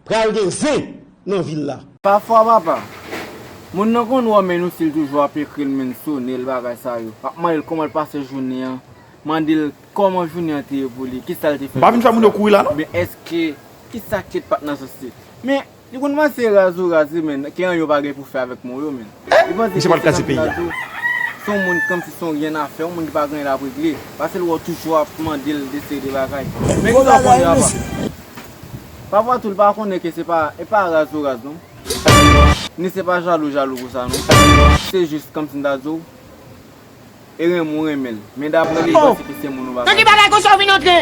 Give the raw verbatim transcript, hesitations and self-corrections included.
Pral gen zen nan vil la. Pafwa papa, moun nan konn wè men nou si l toujou ap ekri l, men sone l, bagay sa yo. Ap mande l kòman l pase jounen an, mande l kòman jounen an te ye pou li, kisa l te fè. M pa vin fè moun yo kouri la non. Men èske, kisa k ret pat nan sans li? Men li konn panse raz ou raz li, men ke anyen yo pa gen pou fè avèk mo yo, men. Li panse ke se kòmsi l ap di, se yon moun kòmsi se yon ryen a fè, yon moun ki pa gen anyen l ap regle. Paske l wè w toujou ap mande l de seri de bagay. Men kisa w konnen papa? Pafwa tou l pa konnen ke se pa, e pa raz ou raz non. Ni se pa jalou jalou pou sa non. Se jis kòmsi m ta di w, e renmen w renmen l. Men daprè li, li panse ke se moun ou pa konnen. Nan ki bagay konsa w vin antre?